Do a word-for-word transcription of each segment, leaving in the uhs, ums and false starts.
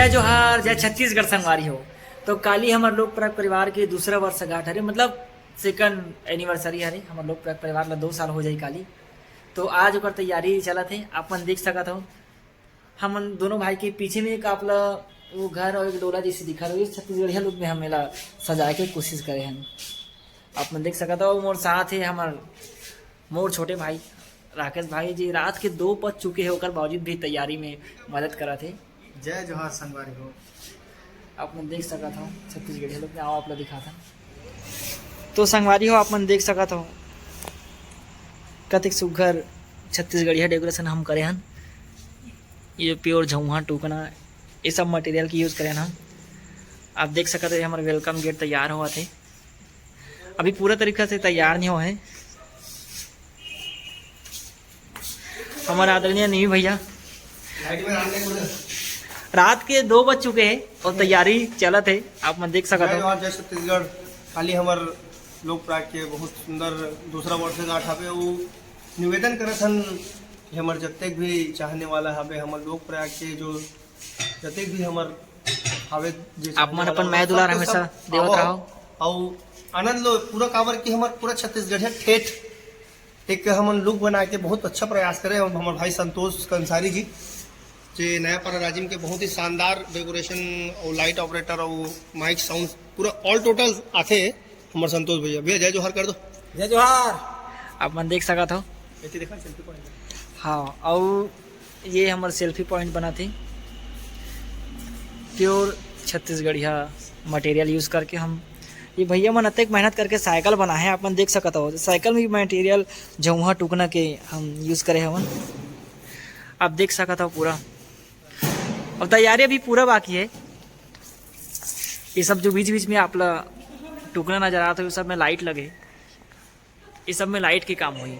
जय जोहार, जय छत्तीसगढ़ संगवारी हो। तो काली हमर लोक प्रयाग परिवार के दूसरा वर्षगांठ हरे, मतलब सेकंड एनिवर्सरी हरे। हमर लोक प्रयाग परिवार ला दो साल हो जाई काली। तो आज ओकर तैयारी चलत हे, आप मन देख सकत हो। हमन दोनों भाई के पीछे में एक आप ला वो घर और एक डोला जैसे दिखा रही है, छत्तीसगढ़िया लुक में हम एला सजाए के कोशिश करे हन। आप मन देख सकत हो, मोर साथ है हमर मोर छोटे भाई राकेश भाई जी। रात के दो बज चुके हैं, ओकर बावजूद भी तैयारी में मदद करत है। जय जोहार संगवारी हो। आप मन देख सकत हो छत्तीसगढ़िया लुक में, आओ आप ला दिखात हन। तो संगवारी हो, आप मन देख सकत हो कतेक सुग्घर छत्तीसगढ़िया डेकोरेशन हम करे हन। ये प्योर झउहा टूकना, ये सब मटेरियल के यूज करे हन हम। आप देख सकत हो, ये हमर वेलकम गेट तैयार होवत हे। अभी पूरा तरीका से तैयार नहीं होए हे। हमर आदरणीय नीवी भैया, रात के दो बज चुके हैं और तैयारी चलत है, आप मन देख सकत जय हो। जोहार, जय छत्तीसगढ़। काली हमर लोक प्रयाग के बहुत सुंदर दूसरा वर्षगांठ हवे। वो निवेदन करत हन कि हमर जतेक भी चाहने वाला हवे, हमर लोक प्रयाग के जो जतेक भी हमर हवे, जे आप चाहने मन वाला अपन हवे, मया दुलार सबके हमेशा सब देवत आवो रहो। अउ आनंद लो पूरा, काबर कि हमर पूरा छत्तीसगढ़िया ठेठ एक हमन लुक बना के बहुत अच्छा प्रयास करे। और हमर भाई संतोष कंसारी जी, जे नया पारा राजिम के बहुत ही शानदार डेकोरेशन और लाइट ऑपरेटर और माइक साउंड पूरा ऑल टोटल आथे। हमर संतोष भैया, भैया जय जोहार कर दो। जय जोहार। आप मन देख सकत हो। ऐसे देखा सेल्फी पॉइंट। हाँ, और ये हमर सेल्फी पॉइंट बना थे प्योर छत्तीसगढ़िया मटेरियल यूज करके। हम ये भैया मन अतेक मेहनत करके साइकिल बना है, आप मन देख सकत हो। साइकिल में भी मटेरियल झउहा टूकना के हम यूज करे हवन। आप देख सकत हो पूरा। अब तैयारी अभी पूरा बाकी है। ये सब जो बीच बीच में आप ला टूकना नजर आता है, सब में लाइट लगे, ये सब में लाइट के काम होई।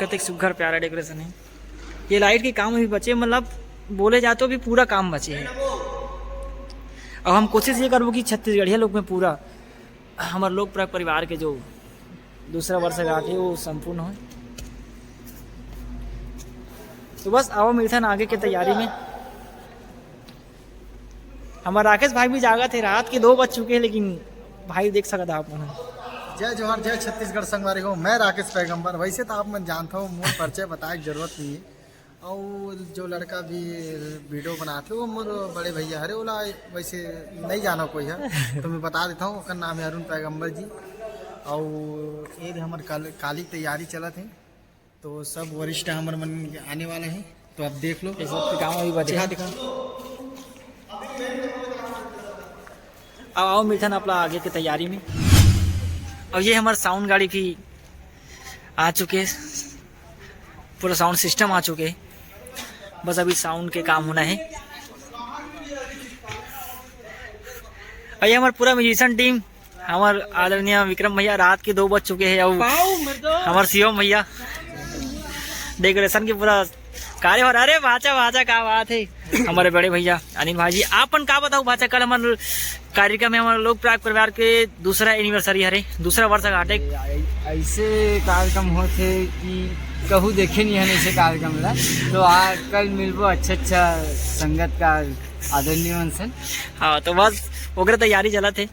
कतेक सुघर प्यारा डेकोरेशन है। ये लाइट के काम अभी बचे, मतलब बोले जाए तो अभी पूरा काम बचे है। अब हम कोशिश ये करबो कि छत्तीसगढ़िया लोग में पूरा हमर लोक प्रयाग परिवार के जो दूसरा वर्षगांठ है वो संपूर्ण हो। तो बस आओ मिलथन आगे के तैयारी में। हमार राकेश भाई भी जागत है, रात के दो बज चुके हैं, लेकिन भाई देख सकत आप मन। जय जोहार, जय छत्तीसगढ़ संगवारी हो। मैं राकेश पैगंबर। वैसे तो आप मन जानत हो, मोर परिचय बताए के जरूरत नहीं है। और जो लड़का भी वीडियो बनाते, वो मोर बड़े भैया हरे, ओला वैसे नहीं जाना कोई है, तो मैं बता देता हूँ, ओकर नाम है अरुण पैगंबर जी। और ये भी हमार काल-, काली तैयारी चलत है, तो सब वरिष्ठ हमर मन आने वाला है, तो आप देख लो। ये सब के काम अभी बचे दिखा, हैं। दिखा। अब आओ मिलथन आप ला आगे के तैयारी में। अब ये हमार साउंड गाड़ी भी आ चुके, पूरा साउंड सिस्टम आ चुके, बस अभी साउंड के काम होना है। और ये हमार पूरा म्यूजिशियन टीम, हमार आदरणीय विक्रम भैया, रात के दो बज चुके हैं। और हमार शिवम भैया डेकोरेशन की पूरा कार्यभार। अरे भाचा, भाचा, क्या बात है। हमारे बड़े भैया अनिल भाई जी, आपन का बताओ भाचा, कल हमारे कार्यक्रम में हमारे लोक प्रयाग परिवार के दूसरा एनिवर्सरी हरे, दूसरा वर्षगांठ है। ऐ-, ऐसे कार्यक्रम होते कि कहूँ देखे नहीं है ऐसे कार्यक्रम ला। तो आ, कल मिलबो अच्छा अच्छा संगत का आदरणीय मन से। हाँ, तो बस ओकरे तैयारी चलत है।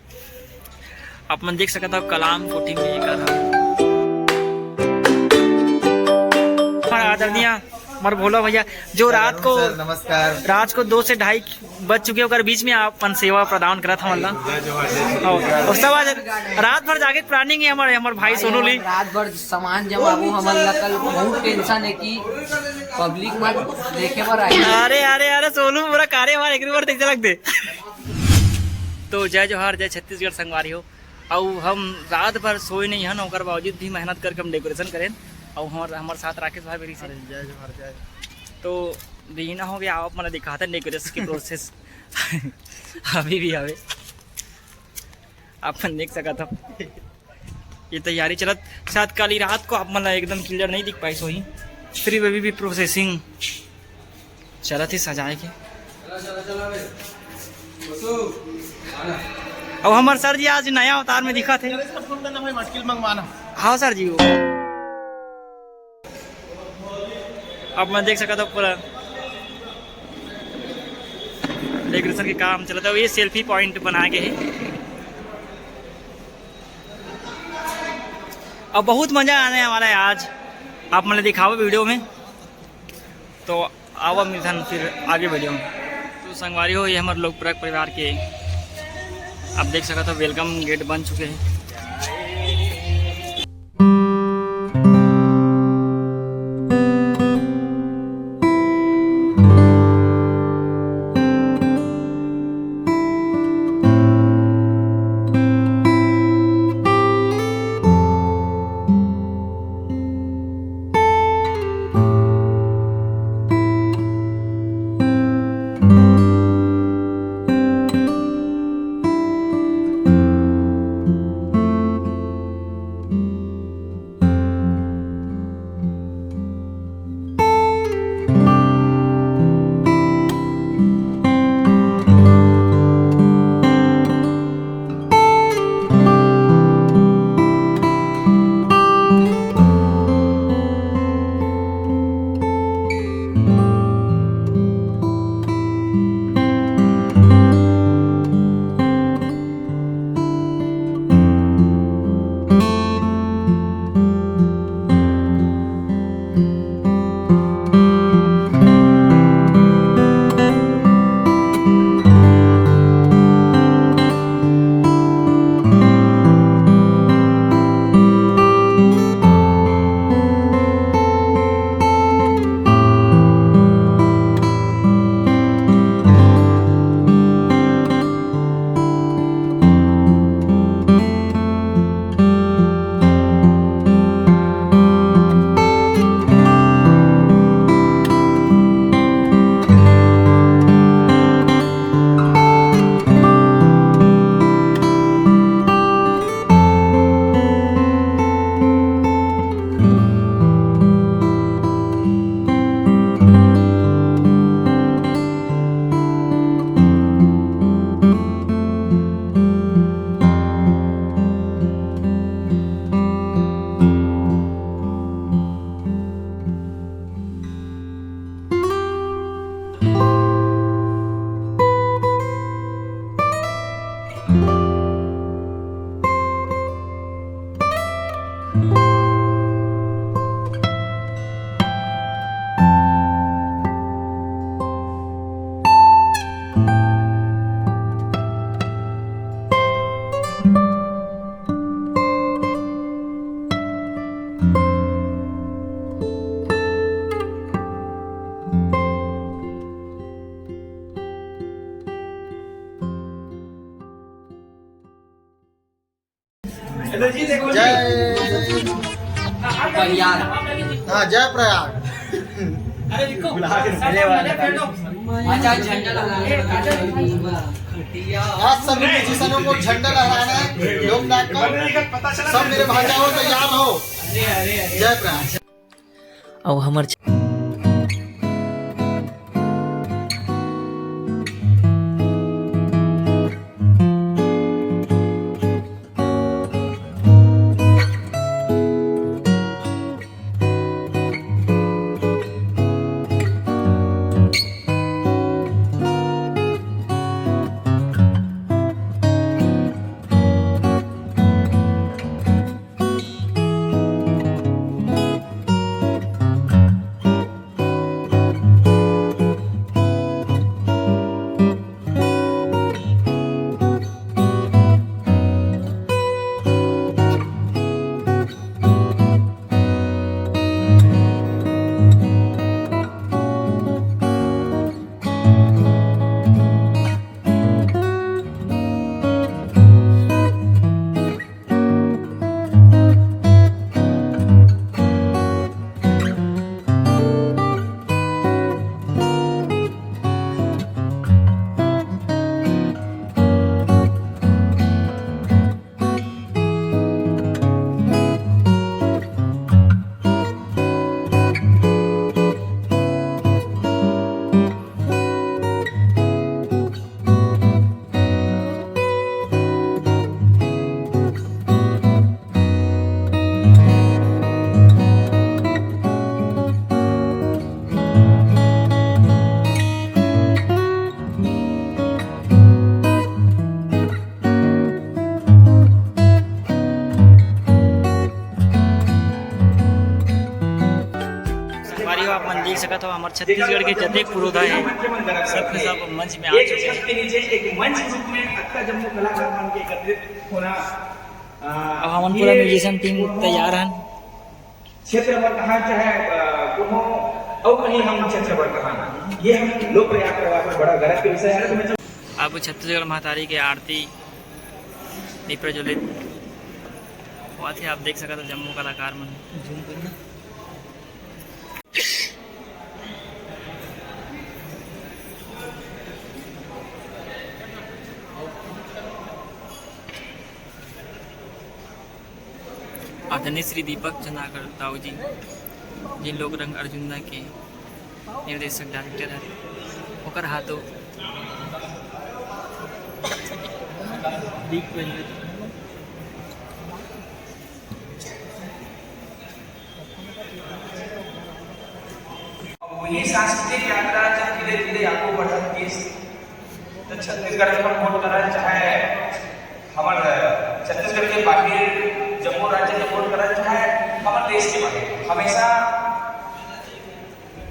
आप मन देख सकत हो कलाम कोठी में एकर ह। हमारा आदरणीय हमारे भोला भैया जो रात को सर, नमस्कार। रात को दो से ढाई बज चुके, ओकर बीच में आप मन सेवा प्रदान करत हमन ला। जय जोहार, जय श्री और, और सब आज रात भर जागे के प्लानिंग है हमारे, हमारे भाई सोनू ली। रात भर सामान जमाबो हमन ला, कल बहुत टेंशन है कि पब्लिक मन देखे बर आई। अरे, अरे, अरे, सोनू पूरा कार्यभार एक बार देख लग दे। तो जय जोहार, जय छत्तीसगढ़ संगवारी हो। अउ हम रात भर सोए नहीं हन, ओकर बावजूद भी मेहनत करके हम डेकोरेशन करेन। अउ हमर, हमर साथ राकेश भाई भी रहिस हे। अरे, जय जोहार, जय। तो बिहना हो गया, आप मन दिखाते डेकोरेशन के प्रोसेस। अभी भी हवे, आप मन देख सकत हो। ये तैयारी चलत, शायद काली रात को आप मन ला एकदम क्लियर नहीं दिख पाइस होही। फिर भी अभी भी प्रोसेसिंग चलत हे सजाए के। अब हमर सर जी आज नया अवतार में दिखत हे। इसका फोन करना भाई, मटकिल मंगवाना। हाँ सर जी, वो अब मैं देख सकत हूँ पूरा डेकोरेशन के काम चलत हे। ये सेल्फी पॉइंट बना के हे। अब बहुत मजा आने वाला है आज, आप मन ल दिखाबो वीडियो में। तो आवा मिलथन फिर आगे वीडियो में। तो संगवारी हो, ये हमर लोक परक परिवार के, आप देख सकत हो, वेलकम गेट बन चुके हैं। जय प्रयाग। हाँ, जय प्रयाग। अच्छा, झंडा लगा। आज सभी musicianों को झंडा लहराना है, लोग नाच का। सब मेरे भाई हो, तैयार हो। जय प्रयाग। अउ हमर तो हमर छत्तीसगढ़ के जतेक पुरोधा हे, सब के सब मंच में आ चुके हैं। एक छत के नीचे एक मंच के रूप में अतका जम्मो कलाकार मन के एकत्रित होना, अ, अब हमन पूरा ये musician team पूर्ण तैयार हन। क्षेत्र बर कहां, चाहे, अ, कोनो अउ कहीं हम क्षेत्र बर कहां, ये हम लोक प्रयाग करवा बर बड़ा गर्व के विषय है। तो मैं अब छत्तीसगढ़ महतारी के आरती दीप प्रज्वलित होवत हे, आप देख सकत हो जम्मो कलाकार मन। आदरणीय श्री दीपक चंद्राकर ताऊ जी, जे लोक रंग अर्जुंदा के निर्देशक डायरेक्टर हरे, ओकर हाथों दीप प्रज्वलित। वही सांस्कृतिक यात्रा जब धीरे-धीरे आगू बढ़त गिस, तो छत्तीसगढ़ में हम गोठ करन, चाहे हमर छत्तीसगढ़ के बाकी जम्मो राज्य के गोठ करन, चाहे हमर देश के बारे में, हमेशा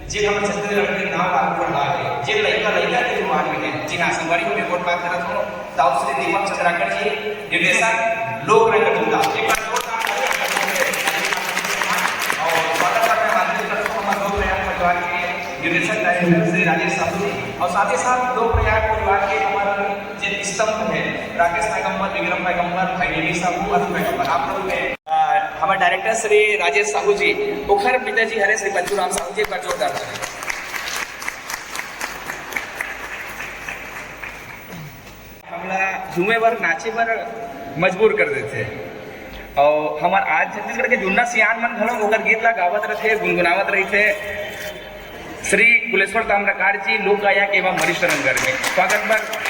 जे हमर छत्तीसगढ़ के नाम आगू बढ़ा हे, जे लइका, लइका के जुबान में हे, जी हाँ, संगवारी हो, मैं गोठ बात करत हूँ, ताऊ श्री दीपक चंद्राकर जी, निर्देशक, लोक रंग अर्जुंदा। एक बार जोरदार ताली। और स्वागत करते हैं, आमंत्रित करते हैं हमारे लोक प्रयाग परिवार के निर्देशक डायरेक्टर श्री राजेश साहू जी, और साथ ही साथ लोक प्रयाग परिवार के हमारे जिन स्तंभ हैं, राकेश पैगंबर, विक्रम पैगंबर, भाई नेवी साहू, अरुण पैगंबर, आप लोग हैं। अ, हमारे डायरेक्टर श्री राजेश साहू जी, ओखर पिताजी हरे श्री पंचूराम साहू जी, एक बार जोरदार ताली। हमला झूमे बर, नाचे बर मजबूर कर देथे। और हमर आज छत्तीसगढ़ के जुन्ना सियान मन घलो ओकर गीत ला गावत रथे, गुनगुनावत रहिथे। श्री कुलेश्वर ताम्रकार जी, लोक गायक एवं वरिष्ठ रंगकर्मी, स्वागत बर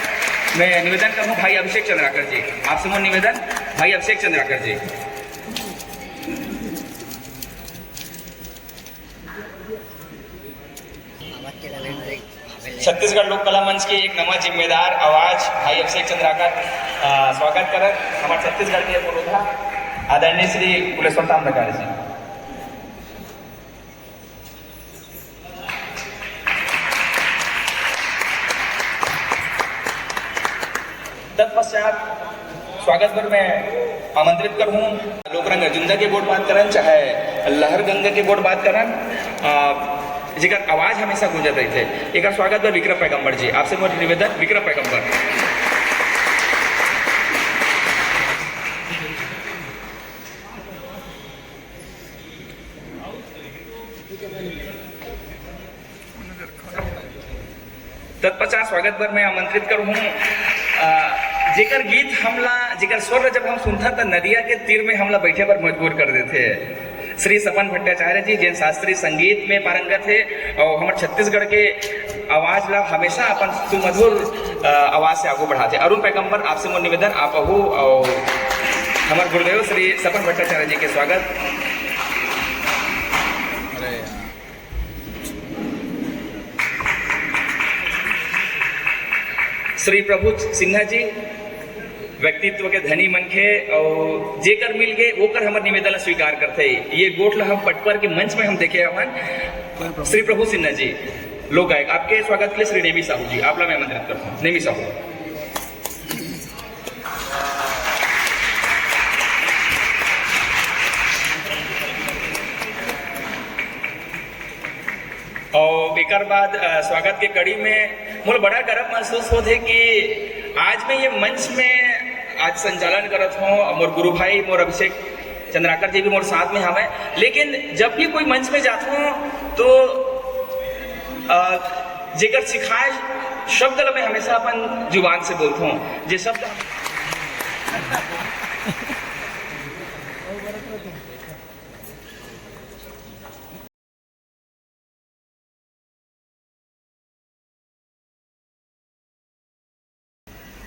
मैं निवेदन करूँ भाई अभिषेक चंद्राकर जी, आपसे मोर निवेदन भाई अभिषेक चंद्राकर जी। छत्तीसगढ़ लोक कला मंच के एक नवा जिम्मेदार आवाज भाई अभिषेक चंद्राकर, अ, स्वागत करत हमारे छत्तीसगढ़ के पुरोधा आदरणीय श्री कुलेश्वर ताम्रकार जी। तत्पश्चात स्वागत बर मैं आमंत्रित करहूं लोकरंग अर्जुंदा के गोठ बात करन, चाहे लहर गंगा के गोठ बात करन, अ, जेकर आवाज हमेशा गूंजत रहिथे। एकर स्वागत बर विक्रम पैगंबर जी, आपसे मोर निवेदन, विक्रम पैगंबर। तत्पश्चात स्वागत बर मैं आमंत्रित करहूं, अ, जेकर गीत हमला, जेकर स्वर जब हम सुनथन, त नदिया के तीर में हमला बैठे बर मजबूर कर देथे। श्री सपन भट्टाचार्य जी, जेन शास्त्रीय संगीत में पारंगत हे और हमर छत्तीसगढ़ के आवाज ला हमेशा अपन सुमधुर, अ, आवाज से आगू बढ़ाथे। अरुण पैगंबर, आपसे मोर निवेदन, आप आहू और हमर गुरुदेव श्री सपन भट्टाचार्य जी के स्वागत। श्री प्रभु सिन्हा जी, व्यक्तित्व के धनी मनखे, और जेकर मिल गे, ओकर हमर निवेदन ला स्वीकार करथे। ये गोठ ला हम पटपर के मंच में हम देखे हवन। श्री प्रभु सिन्हा जी, लोक गायक, आपके स्वागत के लिए श्री नेमी साहू जी, आप ला मैं आमंत्रित करता हूँ। नेमी साहू। और एकर बाद, अ, स्वागत के कड़ी में मोला बड़ा गर्व महसूस होत हे कि आज मैं ये मंच में आज संचालन करत हूँ, मोर गुरु भाई, मोर अभिषेक चंद्राकर जी भी मोर साथ में हवय। लेकिन जब भी कोई मंच में जात हूँ, तो, अ, जेकर सिखाए शब्द ल मैं हमेशा अपन जुबान से बोलत हूँ, जे शब्द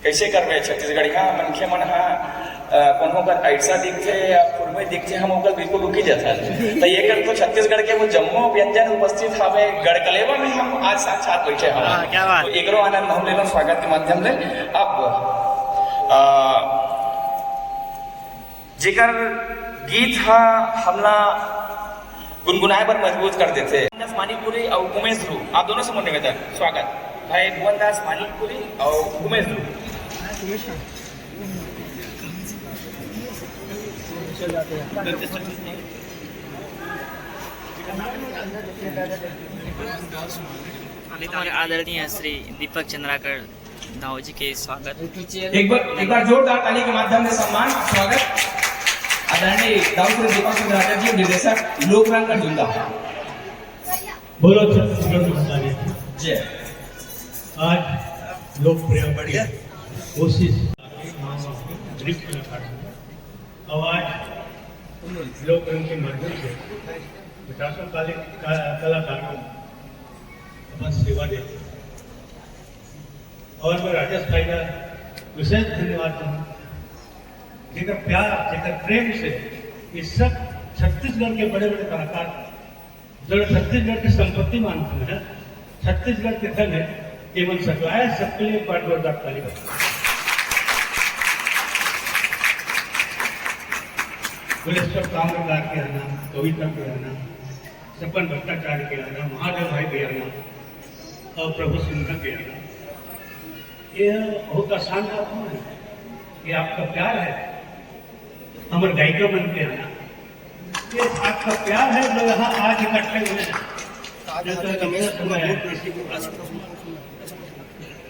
कइसे करबे छत्तीसगढ़िया मनखे मन ह, अ, कोनो कर अइसा दिखथे या खुरमे दिखथे, हम ओकर बिल्कुल रुकी जाथन। त ये कर तो छत्तीसगढ़ के वो जम्मो व्यंजन उपस्थित हवे, गढ़कलेवा में हम आज साक्षात बैठे हवन। हाँ, क्या बात। तो एकरो आनंद हम ले लो स्वागत के माध्यम ले। अब, अ, जेकर गीत ह हमला गुनगुनाए बर मजबूर कर देथे। भुवन दास मानिकपुरी अउ उमेश ध्रुव, आप दोनों से मोर निवेदन, स्वागत। भाई भुवन दास मानिकपुरी अउ उमेश ध्रुव। हमारे आदरणीय श्री दीपक चंद्राकर दाऊ जी के स्वागत। एक बार, एक बार जोरदार ताली के माध्यम से सम्मान, स्वागत आदरणीय दाऊ श्री दीपक चंद्राकर जी, निर्देशक लोकरंग का झुंडा। बोलो छत्तीसगढ़ महारानी। जय। आज लोकप्रिय बढ़िया कोशिश दृश्य कलाकार और आज लोकरंग के माध्यम से पचासों काले-, का-, कलाकारों अपन सेवा देते हैं। और मैं राजेश भाई का विशेष धन्यवाद दूँ, जेकर प्यार, जेकर प्रेम से ये सब छत्तीसगढ़ के बड़े-बड़े कलाकार जो छत्तीसगढ़ की संपत्ति मानते हैं, छत्तीसगढ़ के धन है, ये मन सकलाए। सबके लिए एक बार जोरदार ताली बजाओ। फुलेश्वर ताम्रकार के आना, कविता के आना, सपन भट्टाचार्य के आना, महादेव भाई के आना और प्रभु सिंह के आना, ये बहुत आसान बात नहीं है। ये आपका प्यार है, हमर गायिका मन के आना, ये आपका प्यार है जो यहाँ आज इकट्ठे हुए हैं। जैसा कि इतना समय है,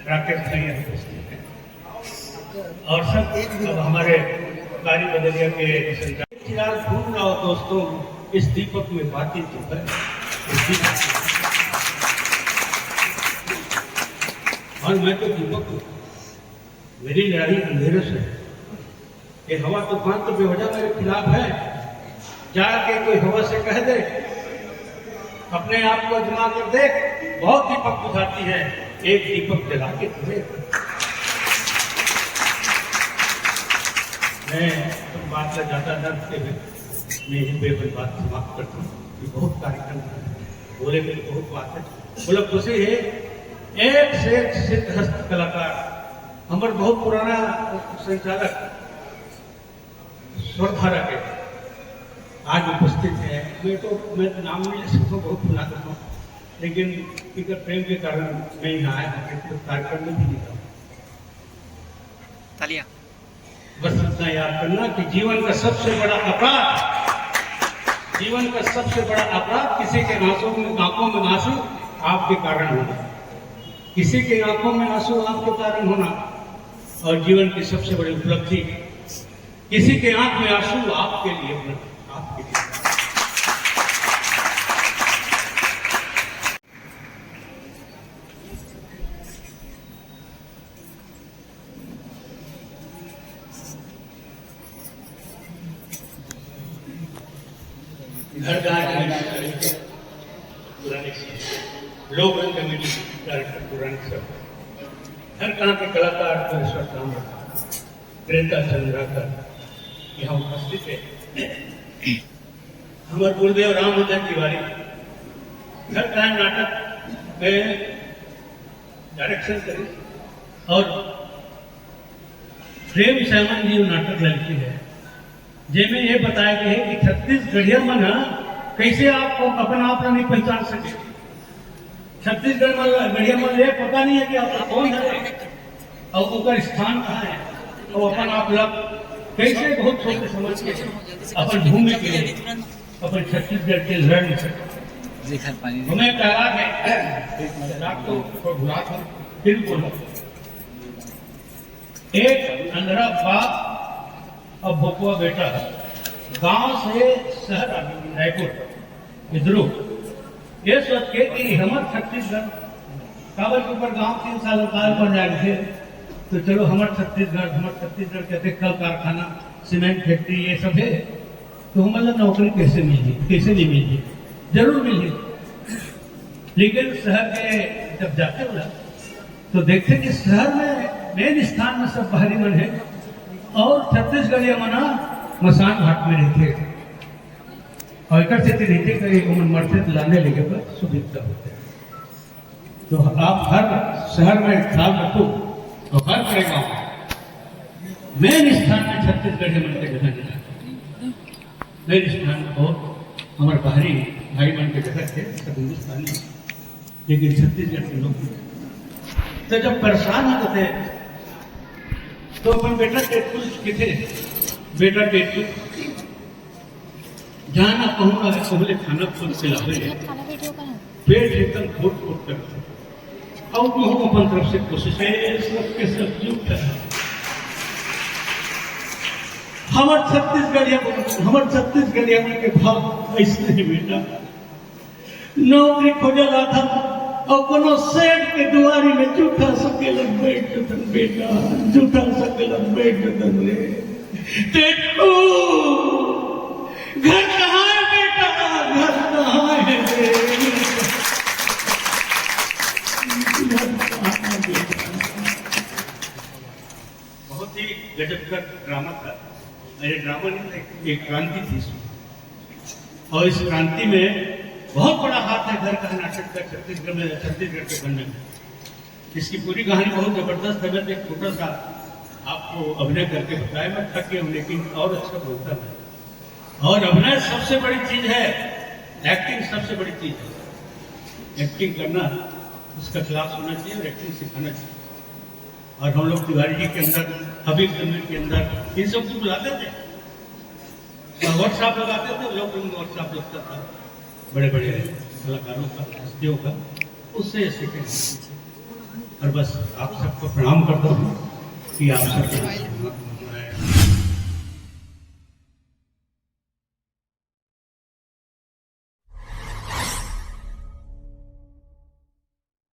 राकेश भाई यहाँ उपस्थित हैं। और सब, अब हमारे कारी बदलिया के संचालक, फिलहाल ढूंढ रहा हो दोस्तों, इस दीपक में बाती तो है, इस दीपक में। और मैं तो दीपक हूँ, मेरी लड़ाई अंधेरे से है। ये हवा तूफान तो बेवजह मेरे खिलाफ है, जाके कोई हवा से कह दे, अपने आप को आजमा कर देख, बहुत दीपक बुझाती है, एक दीपक जला के तो देख। मैं तो बात का ज्यादा न रखते हुए मैं यहीं पे अपनी बात समाप्त करता हूँ। ये बहुत कार्यक्रम है, बोले में तो बहुत बात है, मतलब खुशी है। एक से एक सिद्धहस्त कलाकार, हमारे बहुत पुराना संचालक स्वरधारा के आज उपस्थित है। मैं तो, मैं तो नाम नहीं ले सकता हूँ, बहुत भुला देता हूँ, लेकिन इनका प्रेम के कारण मैं यहाँ आया हूँ, एक कार्यक्रम में भी नहीं था। तालियां। बस इतना याद करना कि जीवन का सबसे बड़ा अपराध, जीवन का सबसे बड़ा अपराध किसी के आंसू में, आंखों में आंसू आपके कारण होना, किसी के आंखों में आंसू आपके कारण होना, और जीवन की सबसे बड़ी उपलब्धि किसी के आंख में आंसू आपके लिए, आपके लिए। घर का पुराने लोक रंग कमेटी डायरेक्टर पुराने सब, घर कहाँ के कलाकार, प्रेता चंद्राकर यहाँ उपस्थित है। हमारे गुरुदेव राम उदय तिवारी घर का नाटक में डायरेक्शन करे और प्रेम सैमन जी नाटक लड़की है, जेमे ये बताया गया है कि छत्तीसगढ़िया मन ह कैसे आप अपन आप ला नहीं पहचान सके। छत्तीसगढ़ में गढ़िया मन ले पता नहीं है कि आप कौन है और ओकर स्थान कहाँ है, और अपन आप ला कैसे बहुत छोटे समझ के अपन भूमि के लिए, अपन छत्तीसगढ़ के लिए लड़ नहीं सकते। हमें कहा है, रात को थोड़ा भुला था, फिर बोलो। एक अंधरा बाप और भोकवा बेटा, गांव से शहर आ गए, रायपुर, इधरू। ये सोच के कि हमर छत्तीसगढ़, काबर के ऊपर गांव तीन साल अंतराल पर जाए थे, तो चलो हमर छत्तीसगढ़, हमर छत्तीसगढ़ के देख कल कारखाना, सीमेंट फैक्ट्री, ये सब है, तो हमन ला नौकरी कैसे मिलही, कैसे नहीं मिलही? जरूर मिलही। लेकिन शहर के जब जाते हो ना, तो देखते कि शहर में मेन स्थान में सब बाहरी मन है और छत्तीसगढ़िया मन ह मसान घाट में रहते। और एकर सेती रहिथे कि ओमन मरथे त लाने लेगे बर सुविधा होथे। तो आप हर शहर में ख्याल रखो, तो हर बड़े गाँव मेन स्थान में छत्तीसगढ़ी मन के जगह नहीं। मेन स्थान बहुत हमारे बाहरी भाई मन के जगह थे सब हिंदुस्तानी, लेकिन छत्तीसगढ़ के लोग तो जब परेशान होते थे तो अपन बेटा के कुछ किथे, बेटा के कुछ जाना कहूँ ना कहूँ ले खाना खुद खिलावे ले। पेट एकदम फुट फुट करथे। अउ कहूँ अपन तरफ से कोशिश है, सबके सब जुट है। हमर छत्तीसगढ़िया, हमर छत्तीसगढ़िया मन के भाव ऐसने हे बेटा। नौकरी खोजे ला था अउ कोनो सेठ के दुआरी में जूठा सकेलत बैठ जतन बेटा, जूठा सकेलत बैठ जतन रे। देखो, घर कहाँ है बेटा, घर कहाँ है रे? घर कहाँ है बेटा? बहुत ही गजब का ड्रामा था। अरे, ड्रामा नहीं था, एक क्रांति थी इसमें। और इस क्रांति में बहुत बड़ा हाथ है घर का नाटक का छत्तीसगढ़ में, छत्तीसगढ़ के बनने में। इसकी पूरी कहानी बहुत जबरदस्त है। मैं तो एक छोटा सा आपको अभिनय करके बताया, मैं थक गया हूँ, लेकिन और अच्छा बोलता मैं। और अभिनय सबसे बड़ी चीज है, एक्टिंग सबसे बड़ी चीज है। एक्टिंग करना, उसका क्लास होना चाहिए और एक्टिंग सिखाना चाहिए। और हम लोग तिवारी जी के अंदर, हबीब जमीर के अंदर, इन सबको बुलाते थे और वर्कशॉप लगाते थे। लोग वर्कशॉप लगता था बड़े बड़े कलाकारों का, हस्तियों का, उससे सीखे। और बस आप सबको प्रणाम करता हूँ कि आप सबके